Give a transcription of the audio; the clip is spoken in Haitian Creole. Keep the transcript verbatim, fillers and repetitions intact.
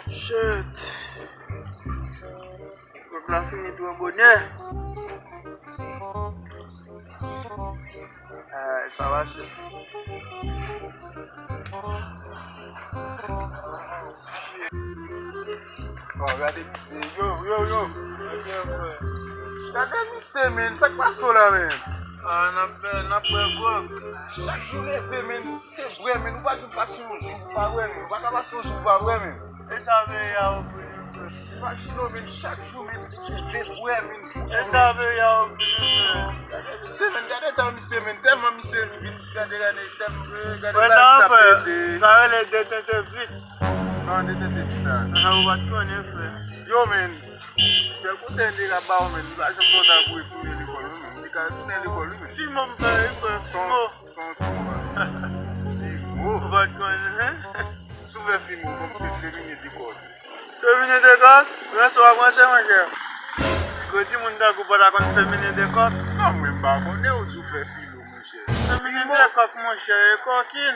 Shit. Kòk la fini twò bonè. Ay, sa va, chef. Oh, gade misye. Yo, yo, yo. Gade misye, men. Sa k pase w la, men? Ah, n ap bwè, n ap bwè gwòg. Chak jou leve, men. Se vre, men, ou pa janm pase yon jou ou pa bwè, men. Ou pa ka pase yon jou ou pa bwè, men. E sa peyi a ofri nou, frè. Imajine w, men, chak jou, men, se leve bwè, men. E sa peyi a ofri nou, frè. Gade misye, men, gade tan misye, men, tèlman misye vin, gade, gade, tèlman, gade bagay sa pete. Sa rele detente vit. Non, detente vit la. Sa ou pa t konnen, frè. Yo, men, sèl konsèy m te ka ba w, men, li pa janm twò ta pou retounen lekòl, wi, men. Li ka retounen lekòl, wi, men. Fimo m fè, wi, frè, fimo. Ton, ton, ton, fimo. Ou pa t konnen? Si w fè fimo, ban m fè femine de kòk. Femine de kòk? Ranse w ap ranse, monchè. Gwo timoun tankou w pa ta konn femine de kòk? Non, mwen m pa konnen, ou di w fè filo, monchè. Femine de kòk, monchè, e kòkin.